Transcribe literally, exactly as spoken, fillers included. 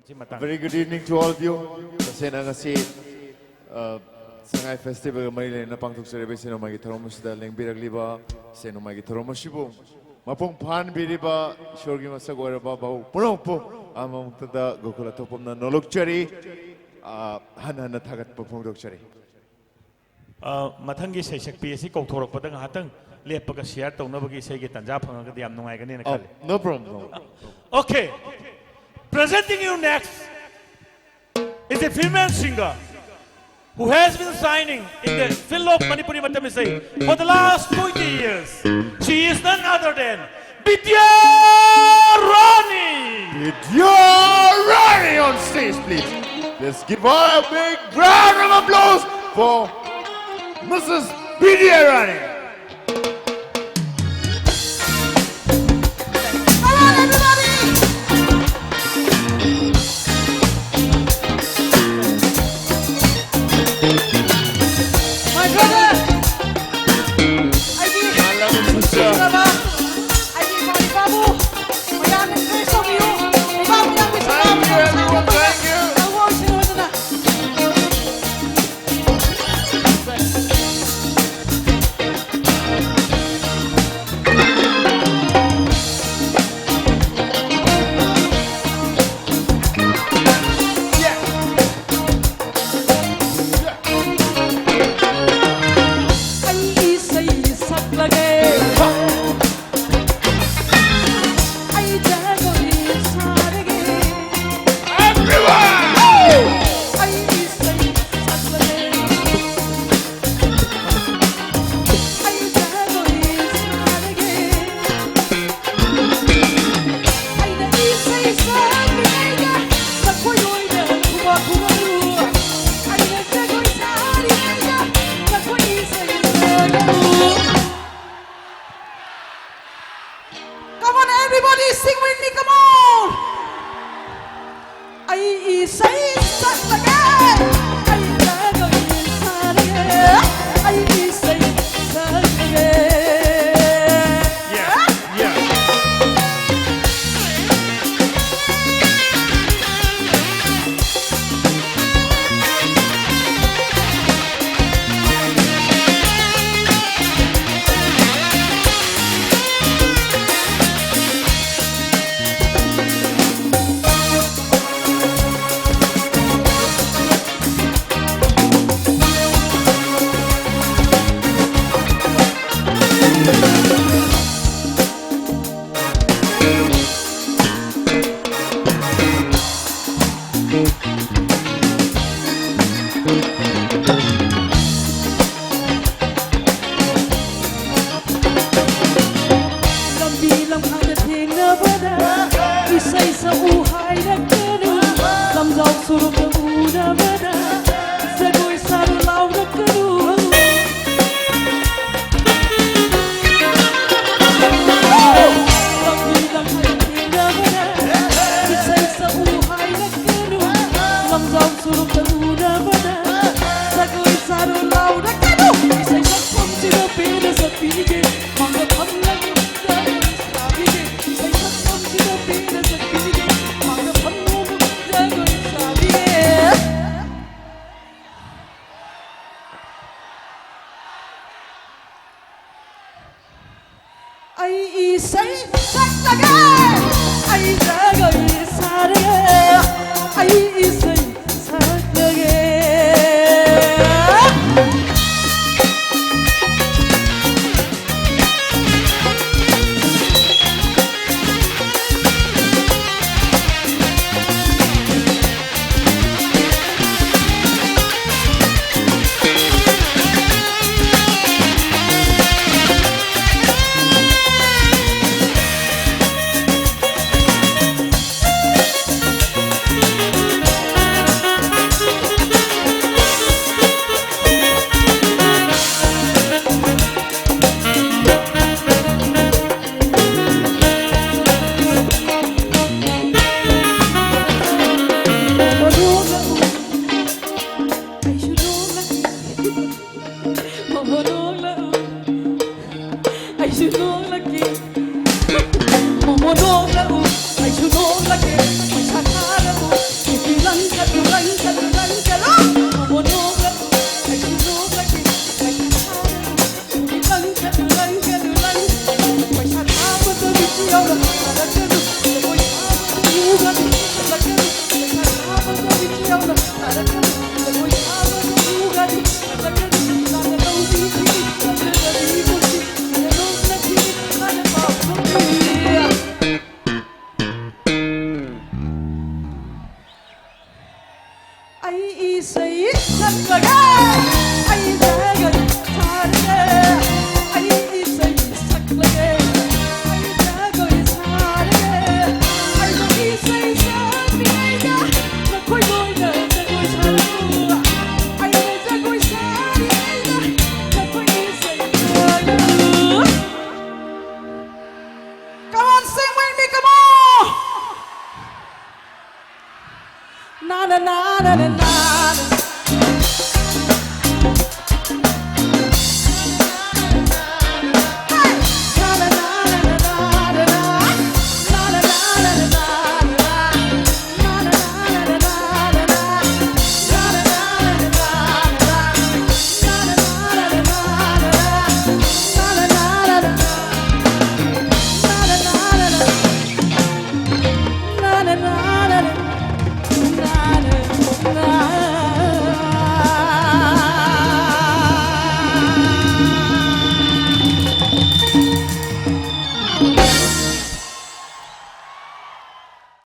Very good evening to all of you. ꯇꯁꯦꯡꯅ ꯉꯁꯤ, ꯑ, ꯁꯉꯥꯏ ꯐꯦꯁꯇꯤꯚꯦꯜꯒ ꯃꯔꯤ ꯂꯩꯅꯅ ꯄꯥꯡꯊꯣꯛꯆꯔꯤꯕ ꯏꯁꯩ ꯅꯣꯡꯃꯥꯏꯒꯤ ꯊꯧꯔꯝ ꯑꯁꯤꯗ ꯂꯦꯡꯕꯤꯔꯛꯂꯤꯕ ꯏꯁꯩ ꯅꯣꯡꯃꯥꯏꯒꯤ ꯊꯧꯔꯝ ꯑꯁꯤꯕꯨ ꯃꯄꯨꯡ ꯐꯥꯍꯟꯕꯤꯔꯤꯕ ꯏꯁꯣꯔꯒꯤ ꯃꯁꯛ ꯑꯣꯏꯔꯕ ꯚꯥꯕꯣꯛ ꯄꯨꯝꯅꯃꯛꯄꯨ ꯑꯃꯃꯛꯇꯗ ꯒꯣꯀꯨꯜ ꯑꯊꯣꯛꯄꯝꯅ ꯅꯣꯂꯨꯛꯆꯔꯤ, ꯑ, ꯍꯟꯅ ꯍꯟꯅ ꯊꯥꯒꯠꯄ ꯐꯣꯡꯗꯣꯛꯆꯔꯤ꯫ ꯑ, ꯃꯊꯪꯒꯤ ꯏꯁꯩ ꯁꯛꯄꯤ ꯑꯁꯤ ꯀꯧꯊꯣꯔꯛꯄꯗ ꯉꯥꯏꯍꯥꯛꯇꯪ ꯂꯦꯞꯄꯒ ꯁꯤꯌꯥꯔ ꯇꯧꯅꯕꯒꯤ ꯏꯁꯩꯒꯤ ꯇꯥꯟꯖꯥ ꯐꯪꯉꯒꯗꯤ ꯌꯥꯝ ꯅꯨꯡꯉꯥꯏꯒꯅꯤꯅ ꯈꯜꯂꯤ꯫ No problem, no problem. Okay. Presenting you next is a female singer who has been shining in the field of Manipuri Mattam Isai for the last twenty years. She is none other than Bidya Rani. Bidya Rani on stage, please. Let's give her a big round of applause for Missus Bidya Rani. Come on, everybody! My brother! ꯑꯩꯒꯤ ꯅꯨꯡꯁꯤꯔꯕ, ꯑꯩꯒꯤ ꯏꯃꯥ ꯏꯄꯥꯕꯨ ꯃꯌꯥꯝꯅ praise ꯇꯧꯕꯤꯌꯨ꯫ ꯏꯄꯥ ꯃꯌꯥꯝꯒꯤ ꯁꯦꯕꯥ ꯃꯌꯥꯝ ꯁꯥꯡꯅ ꯇꯧꯕ ꯇꯧꯕ ꯑꯣꯏꯁꯅꯨ ꯍꯥꯏꯗꯅ꯫ ꯑꯩ ꯏꯁꯩ ꯁꯛꯂꯒꯦ꯫ ꯑꯩ ꯖꯒꯣꯏ ꯁꯥꯔꯒꯦ꯫ Everyone! ꯑꯩ ꯏꯁꯩ ꯁꯛꯂꯒꯦ꯫ ꯑꯩ ꯖꯒꯣꯏ ꯁꯥꯔꯒꯦ꯫ ꯑꯩꯅ ꯏꯁꯩ ꯁꯛꯂꯤꯉꯩꯗ ꯅꯈꯣꯏ ꯂꯣꯏꯅ ꯈꯨꯕꯥꯛ ꯈꯨꯔꯛꯎ꯫ ꯑꯩꯅ ꯖꯒꯣꯏ ꯁꯥꯔꯤꯉꯩꯗ ꯅꯈꯣꯏ ꯏꯁꯩ ꯁꯛꯂꯛꯎ꯫ Come on, everybody, sing with me, come on! ꯑꯩ ꯏꯁꯩ ꯁꯛꯂꯒꯦ, ꯑꯩ ꯖꯒꯣꯏ ꯁꯥꯔꯒꯦ, ꯑꯩ ꯏꯁꯩ ꯁꯛꯂꯒꯦ꯫ Yeah, yeah. ꯂꯝꯖꯥꯎ ꯁꯣꯔꯣꯛꯇ ꯎꯅꯕꯗ ꯖꯒꯣꯏ ꯁꯥꯔꯨ ꯂꯥꯎꯔꯛꯀꯅꯨ꯫ ꯂꯝꯕꯤ ꯂꯝꯍꯥꯡ ꯊꯦꯡꯅꯕꯗ ꯏꯁꯩ ꯁꯛꯎ ꯍꯥꯏꯔꯛꯀꯅꯨ꯫ ꯂꯝꯖꯥꯎ ꯁꯣꯔꯣꯛꯇ ꯎꯅꯕꯗ ꯖꯒꯣꯏ ꯁꯥꯔꯨ ꯂꯥꯎꯔꯛꯀꯅꯨ꯫ ꯏꯁꯩ ꯁꯛꯐꯝꯁꯤꯗ ꯄꯦꯟꯅ ꯁꯛꯄꯤꯒꯦ꯫ ꯃꯥꯡꯗ ꯐꯝꯂꯒ ꯖꯒꯣꯏ ꯁꯥꯕꯤꯒꯦ꯫ ꯏꯁꯩ ꯁꯛꯐꯝꯁꯤꯗ ꯄꯦꯟꯅ ꯁꯛꯄꯤꯒꯦ꯫ ꯃꯥꯡꯗ ꯐꯝꯂꯒ ꯖꯒꯣꯏ ꯁꯥꯕꯤꯒꯦ꯫ ꯑꯩ ꯏꯁꯩ ꯁꯛꯂꯒꯦ, ꯑꯩ ꯖꯒꯣꯏ ꯁꯥꯔꯒꯦ, ꯑꯩ ꯏꯁꯩ ꯁꯛꯂꯒꯦ꯫ ꯑꯩꯁꯨ ꯅꯣꯡꯂꯛꯎ, ꯑꯩꯁꯨ ꯅꯣꯡꯂꯛꯎ, ꯑꯩꯁꯨ ꯅꯣꯡꯂꯛꯀꯦ꯫ ꯃꯣꯃꯣ ꯅꯣꯡꯂꯛꯎ, ꯑꯩꯁꯨ ꯅꯣꯡꯂꯛꯀꯦ꯫ ꯄꯩꯁꯥ ꯊꯥꯔꯛꯎ, ꯅꯨꯄꯤ ꯂꯪꯈꯠꯂꯨ, ꯂꯪꯈꯠꯂꯨ, ꯂꯪꯈꯠꯂꯨ꯫ ꯃꯣꯃꯣ ꯅꯣꯡꯂꯛꯎ, ꯑꯩꯁꯨ ꯅꯣꯡꯂꯛꯀꯦ꯫ ꯄꯩꯁꯥ ꯊꯥꯔꯛꯎ, ꯅꯨꯄꯤ ꯂꯪꯈꯠꯂꯨ, ꯂꯪꯈꯠꯂꯨ, ꯂꯪꯈꯠꯂꯨ꯫ ꯄꯩꯁꯥ ꯊꯥꯕꯗ ꯃꯤꯠꯁꯤ ꯌꯥꯎꯅ ꯊꯥꯔꯛꯀꯅꯨ꯫ ꯖꯒꯣꯏ ꯁꯥꯕꯗ ꯎꯒꯅꯤ, ꯊꯥꯔꯛꯀꯅꯨ꯫ ꯄꯩꯁꯥ ꯊꯥꯕꯗ ꯃꯤꯠꯁꯤ ꯌꯥꯎꯅ ꯊꯥꯔꯛꯀꯅꯨ꯫ ꯖꯒꯣꯏ ꯁꯥꯕꯗ ꯎꯒꯅꯤ, ꯊꯥꯔꯛꯀꯅꯨ꯫ ꯂꯥꯟꯅ ꯇꯧꯕꯤꯈꯤꯅꯤ, ꯅꯠꯇ꯭ꯔꯒꯗꯤ ꯏꯃꯨꯡꯁꯤ ꯑꯩ ꯏꯁꯩ ꯁꯛꯂꯒꯦ, ꯑꯩ ꯖꯒꯣꯏ ꯁꯥꯔꯒꯦ, ꯑꯩ ꯏꯁꯩ ꯁꯛꯂꯒꯦ, ꯑꯩ ꯖꯒꯣꯏ ꯁꯥꯔꯒꯦ, ꯑꯩ ꯏꯁꯩ ꯁꯛ- Na na na na na na.